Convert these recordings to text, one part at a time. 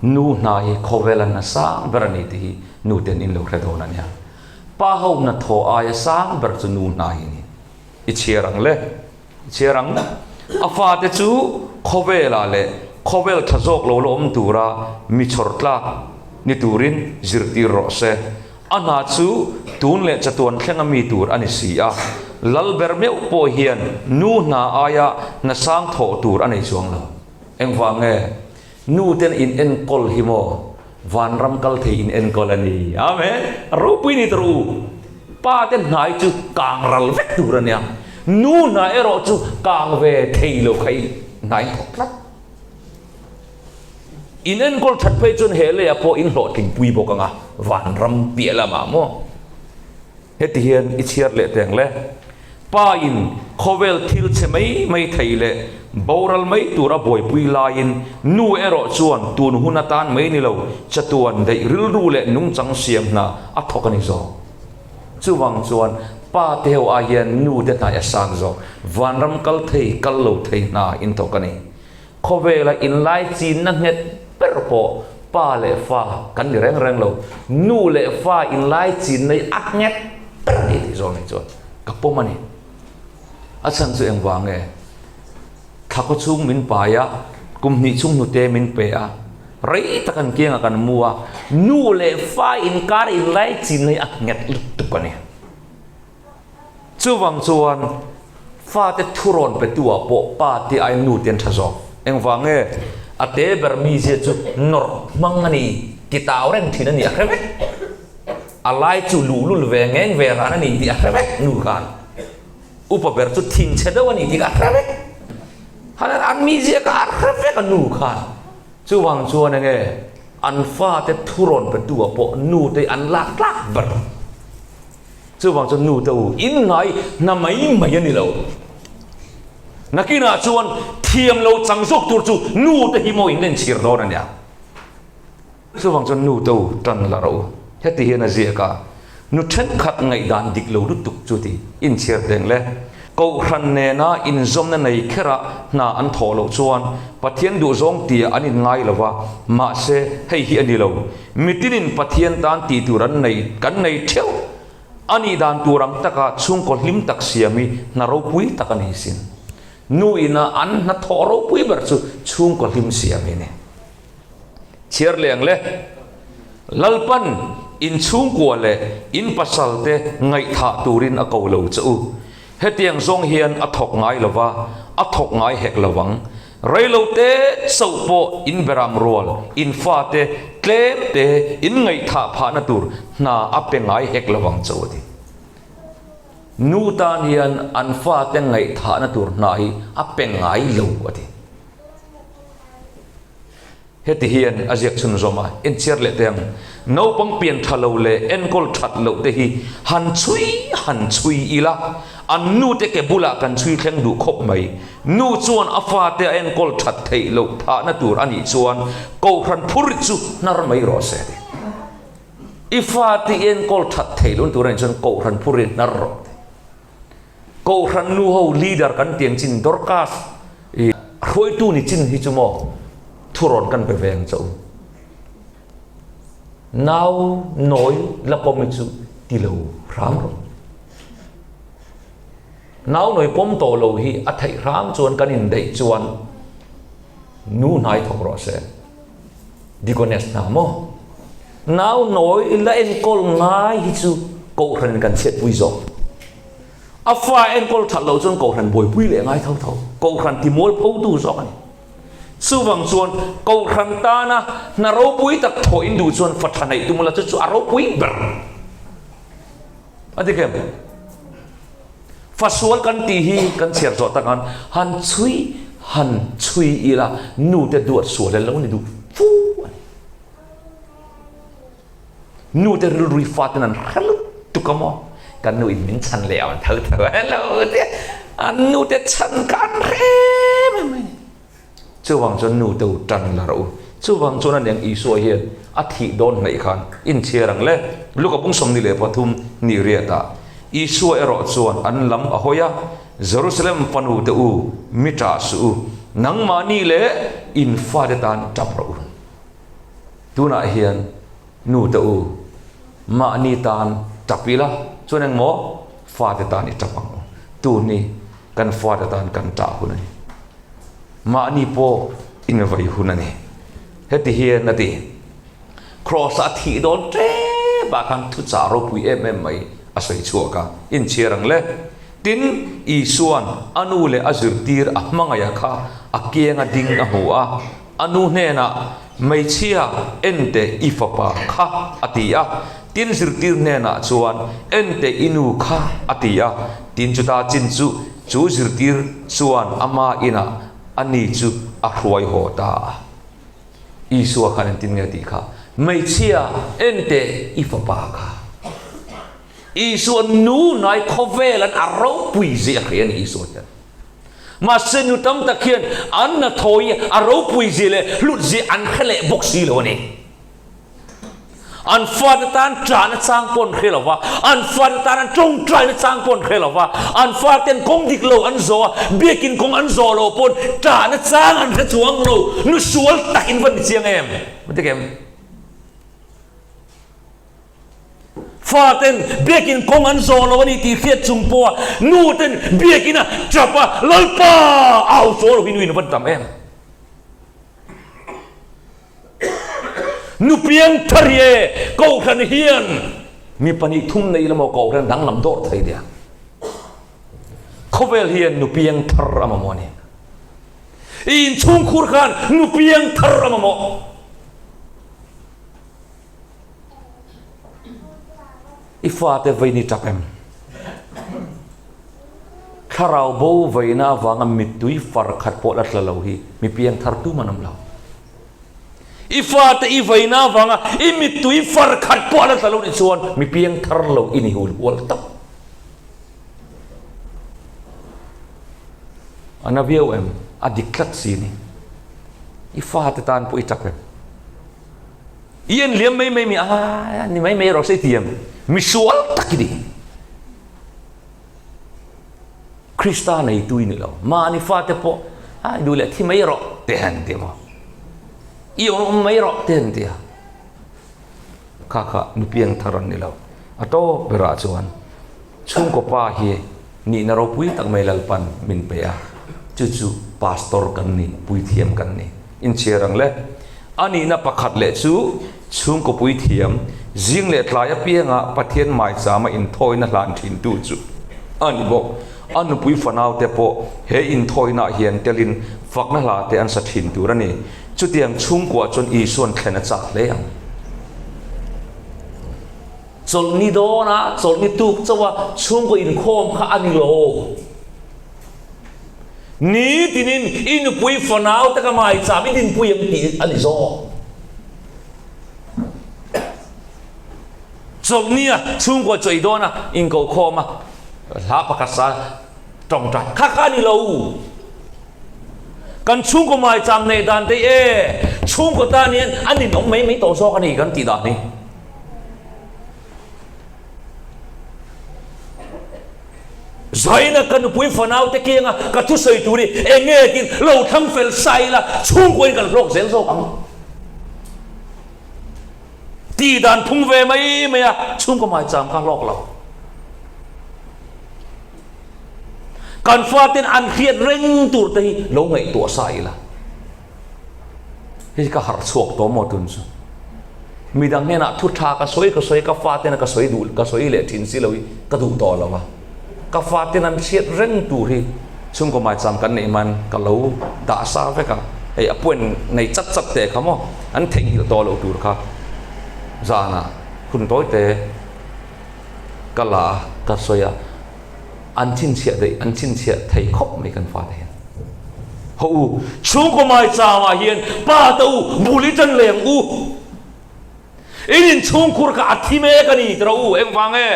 Nu hna hi khawvel a hna sang ber a ni tih hi nu ten in lo hre dawn a nia. Pa ho hna thaw aia sang ber chu nu hna hi a ni. I chhiar ang le. I chhiar ang. A fate chu khawvelah leh khawvel tha zawk lo la awm tura mi chhawr tlak ni turin zirtir rawh se. A hna chu tun leh chatuan thlenga mi tur a ni si a. Lal ber meuh pawh hian nu hna aia hna sang thawh tur a nei chuang lo. Engvang nge? Nu ten in enkawl hi maw? Vanram kal thei in enkawl a ni. Amen. Ropui ni tur u. Pa te hnai chu kang ral vek tur a nia. Nu hna erawh chu kang ve thei lo kha in hnai in thawk tlat. In enkawl that phei chuan he leiah pawh in hlawhtlingpui bawk ang a, vanram piah lamah maw? Heti hian i chhiar leh teng le. Pa in khawvel thil chhe mai mai thei leh boral mai tur a buaipui laiin nu erawh chuan tun hun atan mai ni lo chatuan daih rilru leh nungchang siam hna a thawk a ni zawk. Chuvang chuan pa te ho ai hian nu te hnaih a sang zawk. Vanram kal thei kal lo thei hna in thawk a ni. Khawvela inlaichinna nghet ber pawh pa leh fa kan ni reng reng lo, nu leh fa inlaichinna hi a nghet ber a ni tih zawng nei chuan ka pawm a ni. A chhan chu engvang nge? Thla khaw chhung min pai a, kum hnih chhung hnute min pe a, rei tak an kiangah kan mu a, nu leh fa inkar inlaichinna hi a nghet lutuk a ni. Chuvang chuan fate thurawn petu-ah pawh pa te aiin nu te an tha zawk. Engvang nge? A te ber mizia chu nawrh hmang a ni, ti tau reng thin a ni a hre vek. A lai chu luhlul ve ngeng ve ran a ni tih a hre vek nu khan. Upa ber chu thinchhe deuh a ni tih kha a hre vek. Han an mizia kha a hre vek a nu khan. Chuvang chuan enge an fate thurawn petu-ah pawh nu te an lak tlak ber. Chuvang chuan nu te u, in ngai hna mai mai a ni lo. Nakinah chuan thiam lo chang zawk tur chu nu te hi maw in lenchhir dawn a nia. Chuvang chuan nu te u, tan la rawh u. Heti hian a ziak a, Nu thenkhat ngaihdan dik lo lutuk chu ti inchhir teng le. Kohhran nena inzawmna nei kherah hna an thawh loh chuan Pathian duhzawng tia an inngai lo va, mahse hei hi a ni lo. Mitinin Pathian tan tih tur an nei kan nei theuh a nih dan tur ang taka chhungkaw hlim tak siam hi hna ropui tak a ni sin. Nu ina an hna thawh ropui ber chu chhungkaw hlim siam hi a ni. Chhiar leh ang le. Lalpan in chhungkua leh in pasalte ngaihthah turin a ko lo che u. Hetiang zawng hian a thawk ngai lo va, a thawk ngai hek lo ang. Reilote chauh pawh in beram rual, in fate tlem te in ngaihthah phahna tur hna a pe ngai hek lo ang chauh a ti. Nu tan hian an fate ngaihthahna tur hna hi a pe ngai lo a ti. Heti hian a ziak chhunzawm a, enchiar leh teh ang. Naupang pian tha lo leh enkawl that loh te hi han chhui han chhui ila, an nu te ke bulah kan chhui thleng duh khawp mai. Nu chuan a fate a enkawl that theih loh phahna tur a nih chuan Kohhran phur chu hnar mai rawh se ti. I fate i enkawl that theih lohna tur a nih chuan Kohhran phur hi hnar rawh ti. Kohhran nu ho leader kan tiang chin Dorcas i hruaitu ni chin hi chu maw thurawn kan pe ve ang che u. Nau nawi la pawm hi chu ti lo hram rawh. Nau nawi pawm tawh lo hi a theih hram chuan kan indaih chuan nu hnai thawk rawh se. Deaconess hna maw? Nau nawi la enkawl ngai hi chu Kohhran in kan chhiatpui zawk. A fa enkawl that loh chuan Kohhran buaipui leh ngai tho tho. Kohhran ti mualpho tu zawk a ni. Chuvang chuan Kohhran tana hna ropui tak thawh in duh chuan fa tha neih tum ula chu chu a ropui ber. A dik em? Fa sual kan tih hi kan chhiar zawh tak an han chhui han chhui ila nu te duat sual an lo ni duh fu a ni. Nu te rilrui fa ten an hre lutuk a maw? Kan nu in min chhan leh a an tho tho a hello te an nu te chhan kha an hre mai mai ni. Chuvang chuan nu te u tan la rawh u. Chuvang chuan aniang Isua hian a thih dawn hnaih khan inchhiar ang le. Luka bung 23 ni riatah Isua erawh chuan an lam a hawi a, Jerusalem fanu te u, mi ṭah suh u, nangmahni leh in fate tan ṭap rawh u. Tunah hian nu te u, mahni tan tap ila, chuan engmaw fate tan i tap ang u. Tun hi kan fate tan kan tah hun a ni. Mahni pawh invei hun a ni. Heti hian a ti. Kraws-a a thih dawn tep ah khan thuchah ropui em em mai a sawi chhuak a, inchhiar ang le. Tin, Isua'n a nu leh a zirtir a hmangaih a kha a kianga ding a hmu a, a nu hnenah, Hmeichhia, en teh i fapa kha, a ti a. Tin, zirtir hnenah chuan, En teh i nu kha, a ti a. Tin, chuta chin chu chu zirtir chuan ama inah a ni chu a hruai haw ta a. Isua khan engtin nge tih kha? Hmeichhia, en teh i fapa kha. Isua nu hnai khawvel an a ropui zia a hria a ni Isua hian. Mahse nu tam tak hian an hnathawh hi a ropui zia leh hlut zia an hre leh bawk si lo a ni. An fate tan ṭahna chang pawh an hre lo va, an fate tan an ṭawngṭaina chang pawh an hre lo va, an faten kawng dik lo an zawh a, biakin kawng an zawh loh pawn ṭahna chang an hre chuang lo. Nu sual tak in va ni chiang em? Va dik em? Faten biakin kawng an zawh lo a ni tih hriat chung pawha nuten biakina ṭap a, Lalpa au chaw lo hi nu in va ni tam em? Nupiang tharie Kohhran hian mi pahnih thum nei emaw Kohhran danglam dawr thei nia. Khawvel hian nupiang thar a mamawh a ni. I inchhungkhur khan nupiang thar a mamawh. I fate vei ni tap em? Thlarau bo veina avanga mittui far khat pawh la tla lo hi mi piangthar tum an awm lo. I fate i veina avanga i mittui far khat pawh la tla lo nih chuan mi piangthar lo i ni hul hual tak. A na viau em? A dik tlat si ni. I fate tan pawh i tap em? I en liam mai mai mi a ni mai mai rawh se i ti em? Misual tak i ni. Krista neitu i ni lo. Mahni fate pawh a duh leh thi mai rawh te han ti maw? I awm mai rawh te han ti a. Kha kha nu piangthar an ni lo. A tawp berah chuan chhungkaw pa hi nihna ropui tak mai Lalpan min pe a. Chu chu pastor kan ni, puithiam kan ni. Inchhiar ang le. A nihna pakhat leh chu chhungkaw puithiam, zing leh tlai apianga Pathian maichama inthawina hlan thintu chu a ni bawk. A nupui fanaute pawh he inthawinaah hian telin fakna hla te an sa thin tur a ni. Chutiang chhungkuah chuan Isua'n thlen a chak hle ang. Chawlhni dawna chawlhni tuk chauha chhungkaw inkhawm kha a ni lo. Ni tinin i nupui fanau te ka maicham i dinpui ang tih a ni zawk. Chawlhnia chhungkaw chawi dawn a inko khawm a, hla pakhat sa tawngtai kha kha a ni lo. Kan chhungkaw maicham neih dan te e chhungkaw tan hian a ninawm mai mai tawh zawk a ni kan tih dan hi. Zaina ka nupui fanau te kianga ka thusawi tur hi eng nge tiin lo thlang fel sa ila chhungkaw in kan hlawk zel zawk ang. Tih dan phung ve mai mai a chhungkaw maicham kha hlawk lo. Kan faten an hriat reng tur te hi lo ngaihtuah sa ila. Hei ka harh chhuak tawh maw tun chu. Midang hnenah thu tha ka sawi ka sawi ka faten ka sawi duh ka sawi leh thin si lo hi ka duh tawh lo a. Ka faten an hriat reng tur hi chhungkaw maicham kan neih man ka lo dah sa vek a. Hei a point nei chat chat teh kha maw an theihnghilh tawh loh tur kha zanah hun tawi te ka la a ka sawi a. An chhinchhiah daih, an chhinchhiah thei khawp mai kan fate hian. Haw u, chhungkaw maicham ah hian pa te u bul i tan leng u. In inchhungkhur kha a thi mek a ni ti rawh u, engvang e?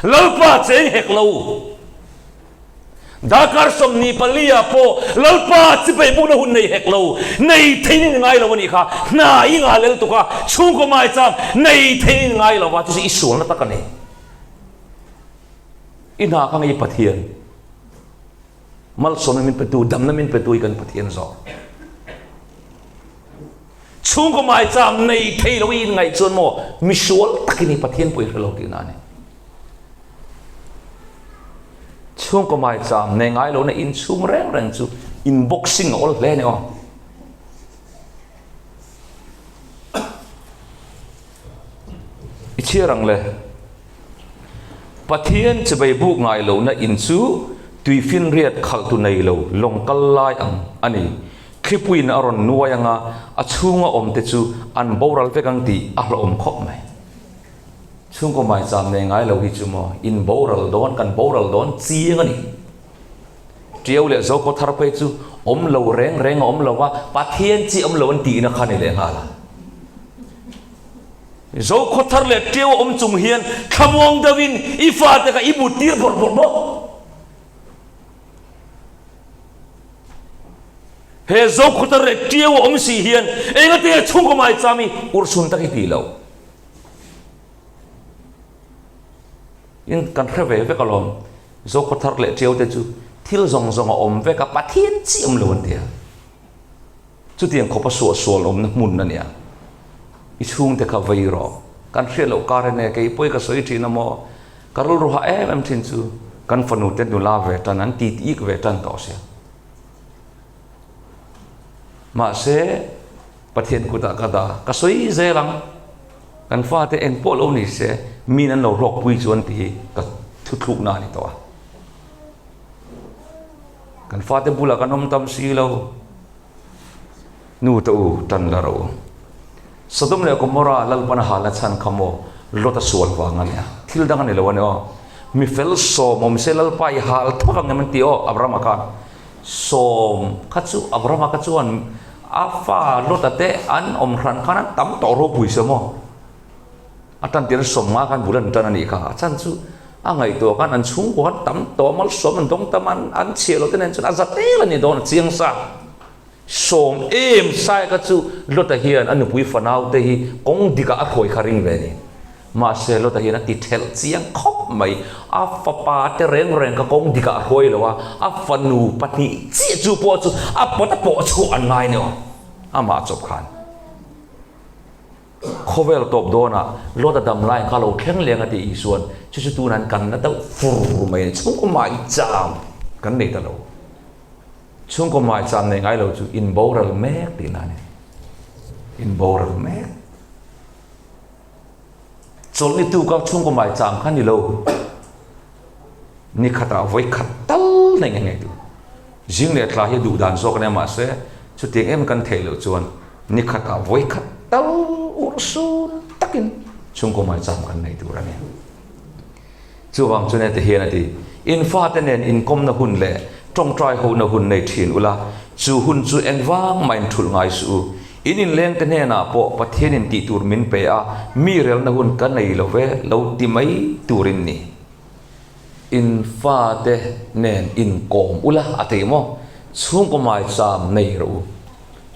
Lalpa cheng hek lo. Darkar 24 ah pawh Lalpa chibai bukna hun nei hek lo, nei thei in ngai lo a nih kha, hna i ngah lel tuk a, chhungkaw maicham nei thei in ngai lo va, chu chu i sualna tak a ni. I hna kha ngei Pathian malsawmna min petu, damna min petu hi kan Pathian zawk. Chhungkaw maicham nei thei lo i inngaih chuan maw misual takin i Pathian pawh i hre lo tihna a ni. Chhungkaw maicham nei ngai lohna inchhung reng reng chu in boxing a awl hle a ni aw. I chhiar ang le. Pathian chibai buk ngai lohna in chu tuifinriat khalhtu nei lo lawng kal lai ang a ni. Thlipuiin a rawn nuai anga a chhunga awmte chu an boral vek ang tih a hlauhawm khawp mai. Chhungkaw maicham nei ngai lo hi chu maw in boral dawn kan boral dawn chiang a ni. Tiau leh Zokaw thar phei chu awm lo reng reng a awm lo va, Pathian chi awm lo an tihna kha ni leh nghal a. Zokhaw thar leh Tiau a awm chung hian thlamuang deuhin i fate kha i but tir bawrh bawrh bawk. He Zokhaw thar leh Tiau a awm si hian engate nge chhungkaw maicham i urhsun tak i tih loh. In kan hre ve vek alawm. Zokhaw thar leh Tiau te chu thil zawng zawng a awm vek a, Pathian chi awm lo an ti a. Chutiang khawpa suahsual awmna hmun a nia. I chhungte kha vei rawh. Kan hriat loh kar ene kei pawi ka sawi thin a maw? Ka rilru hah em em thin chu kan fanu te nula ve tan an ti ik ve tan tawh sia. Mahse Pathian kutah ka dah ka sawi zel ang. Kan fate eng pawh lo ni se min an lo hlawkpui chuan tih hi ka thuthlukna a ni tawh a. Kan fate bulah kan awm tam si lo. Nu te u, tan la rawh u. Sodom leh Gomorrah Lalpan a halna chhan kha maw Lot a sual vang a nia. Thil dang a ni lo a ni aw. Mi fel sawm awm se Lalpa i hal tho vang em an ti aw Abrahama khan. Sawm kha chu Abrahama kha chuan a fa Lot-a te an awm hran khan an tam tawh ropui se maw. A tan tir 50 khan bul an tan a nih kha. A chhan chu a ngaihtuah khan an chhungkua khan tam tawh malsawm an dawng tam a, an chhiah loh te nen chuan a za tel a ni dawn a chiang sa. Sawm em sai kha chu Lota hian a nupui fanau te hi kawng dikah a hruai kha ring ve a ni. Mahse Lota hian a ti thelh chiang khawp mai. A fapa te reng reng kha kawng dikah a hruai lo a, a fanu pahnih chiah chu pawh chu a pawt a pawh chhuah an ngai nia aw, amah chawp khan. Khawvel tawp dawnah Lot a dam lai kha lo thleng leng a ti Isua'n, chu chu tunah an kan na deuh fur mai a ni. Chhungkaw maicham kan nei ta lo. Chhungkaw maicham nei ngai lo chu in boral mek tihna a ni. In boral mek. Chawlhni tuka chhungkaw maicham kha ni lo. Ni khatah vawi khat tal nei nge ngei tur. Zing leh tla hi duh dan zawk a nia mahse chutiang em kan theih loh chuan ni khatah vawi khat tal urhsun takin chhungkaw maicham kan nei tur a ni. Chuvang chu nete hian a ti, In fate nen inkawmna hun leh tawngtai hona hun nei thin ula, chu hun chu engvang mah in thulh ngai suh u. In inlengte hnenah pawh Pathianin tih tur min pe a, mi relna hun ka nei lo ve lo ti mai turin ni. In fate nen inkawm ula a ti maw? Chhungkaw maicham nei rawh u.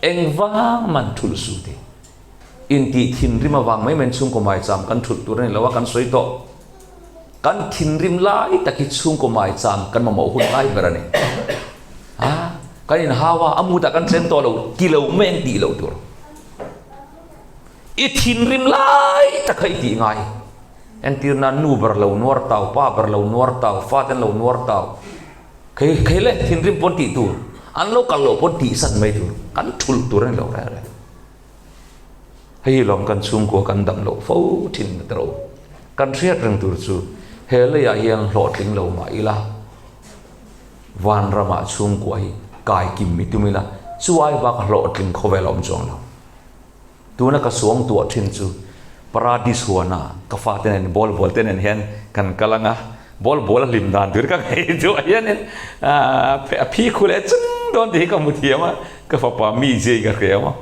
Engvang man thulh suh ti. Intih thinrim avang mai maiin chhungkaw maicham kan thulh tur a ni lo a, kan sawi tawh. Kan thinrim lai tak hi chhungkaw maicham kan mamawh hun lai ber a ni. A, kan inhau a, a mutah kan tlem tawh lo, ti lo mai ang tih loh tur. I thinrim lai tak kha i tih ngai. Entir nan nu ber lo nuar tau, pa ber lo nuar tau, fa ten lo nuar tau. Khei khei le thinrim pawn tih tur, an lo kal loh pawn tihsan mai tur, kan thulh tur a ni lo reng reng. Hei hi lawm kan chhungkua kan dam loh fo thin na tawh. Kan hriat reng tur chu he leiah hian hlawhtling lo mah ila, vanramah chhungkua hi kai kim i tum ila, chuai bak hlawhtling khawvel a awm chuang lo. Tuna ka suang tuah thin chu Paradis huana ka fate nen ball ball te nen hian kan kal ang a, ball ball a hlim dan tur ka ngaih duah hianin a phi khu leh chung dawn tih hi ka hmu thiam a, ka fapa mi zia hi ka hria maw.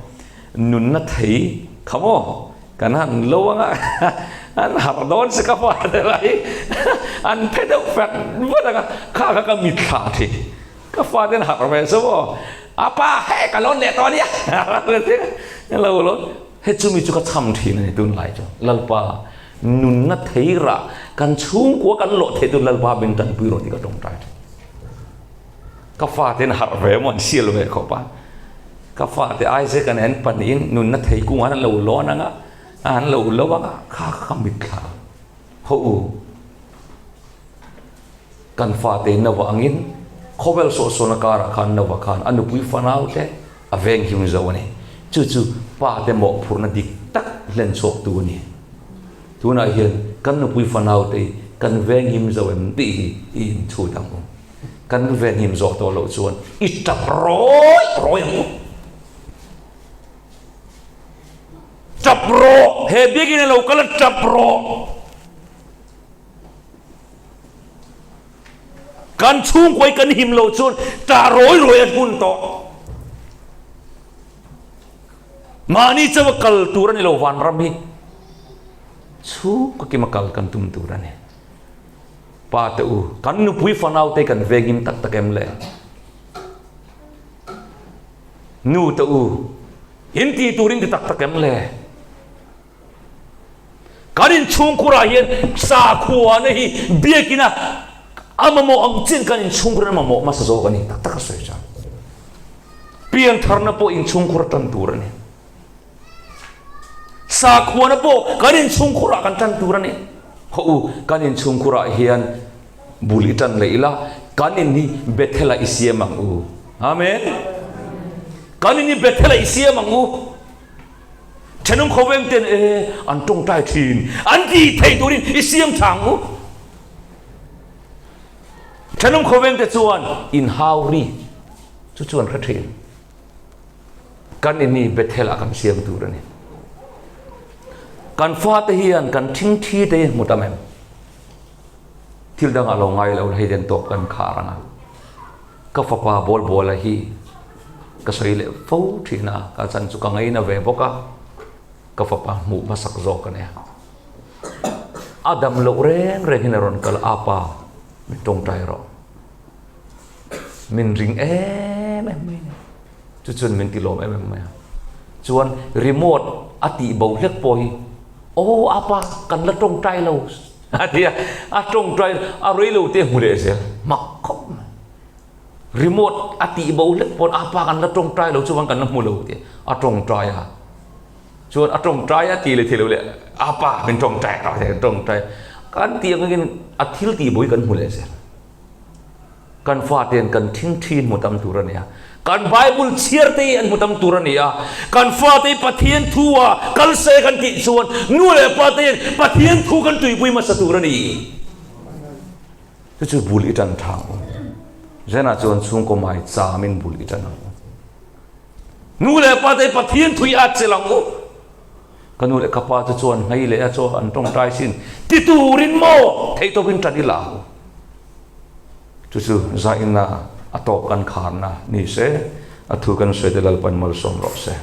Nunna thei kha maw kan han lo ang a, an harh dawn si ka fate lah hi an phe deuh fat vat ang a, kha kha ka mitthla thin. Ka fate an harh ve chu maw, a pa hei ka lawn leh tawh a nia lo lawn he chumi chu ka cham thin a ni tunlai chu Lalpa nunna thei rah kan chhungkua kan lawh theih tur Lalpa min tanpui rawh tih ka tawngtai thin. Ka fate an harh ve maw an sial ve khawp a. Ka fate Isaac-a nen pahnihin nunna thei kungah an lo lawn ang a, an lo lo ang a, kha kha ka mitthla haw u. Kan fate Nova angin khawvel sawhsawlna karah khan Nova khan a nupui fanaute a venghim zo a ni. Chu chu pate mawhphurhna dik tak hlen chhuaktu a ni. Tunah hian kan nupui fanaute kan venghim zo em tih hi i inchhut ang u. Kan venhim zawh tawh loh chuan i tap rawi rawi ang u. Tap rawh! He biakinn a lo kal a, tap rawh! Kan chhungkuai kan him loh chuan tah rawi rawi a hmun tawh. Mahni chauha kal tur a ni lo vanram hi. Chhungkaw kima kal kan tum tur a ni. Pa te u, kan nupui fanau te kan vengim tak tak em le? Nu te u, in ti turin ti tak tak em le? Kan inchhungkhurah hian sakhuana hi biakina a mamawh ang chin kan inchhungkhur a mamawh hmasa zawk a ni tak tak a sawi chuan. Piantharna pawh inchhungkhur a tan tur a ni. Sakhuana pawh kan inchhungkhurah kan tan tur a ni. Haw u, kan inchhungkhurah hian bul i tan leh ila, kan in hi Bethel-ah i siam ang u. Amen. Kan in hi Bethel-ah i siam ang u. Thenawm khawveng ten e an tawngtai thin, an tih theih turin i siam tha ang u. Thenawm khawveng te chuan inhau ri chu chu an hre thin. Kan in hi Bethel-ah kan siam tur a ni. Kan fate hian kan thingthi te hi hmu tam em? Thil dangah lo ngai lo hei den tawp kan khar ang a. Ka fapa bawl bawla hi ka sawi leh fo thin a, ka chan chu ka ngaina ve bawk a, ka fapa hmuh hmasak zawk a nia. A dam loh reng reng hian a rawn kal a, apa min tawngtai rawh. Min ring em em mai a ni. Chu chuan min ti lawm em em mai a. Chuan remote a tih bo hlek pawh hi aw apa kan la tawngtai lo a ti a, a tawngtai a rei lo te hmu leh zel mak khawp mai. Remote a tih bo hlek pawn apa kan la tawngtai lo chuan kan la hmu lo ti a tawngtai a. Chuan a tawngtai a ti leh thei lo leh apa min tawngtai a tawngtai kan tih angin a thil tih bo hi kan hmu leh zel. Kan fate'n kan thingthi hmu tam tur a ni a, kan Bible chhiarte hi an hmu tam tur a ni a, kan fate hi Pathian thu ah kal se kan tih chuan nu leh pa te hian Pathian thu kan tuipui hmasa tur a ni. Chu chu bul i tan tha ang u. Zenah chuan chhungkaw mai chamin bul i tan ang u. Nu leh pa te hi Pathian thu hi a chelh ang u. Ka nu leh ka pa chu chuan hnai leh a chaw an tawngtai sin ti turin maw theihtawpin tan i la ang u. Chu chu zaina a tawp kan kharna ni se, a thu kan sawi te Lalpan malsawm rawh se.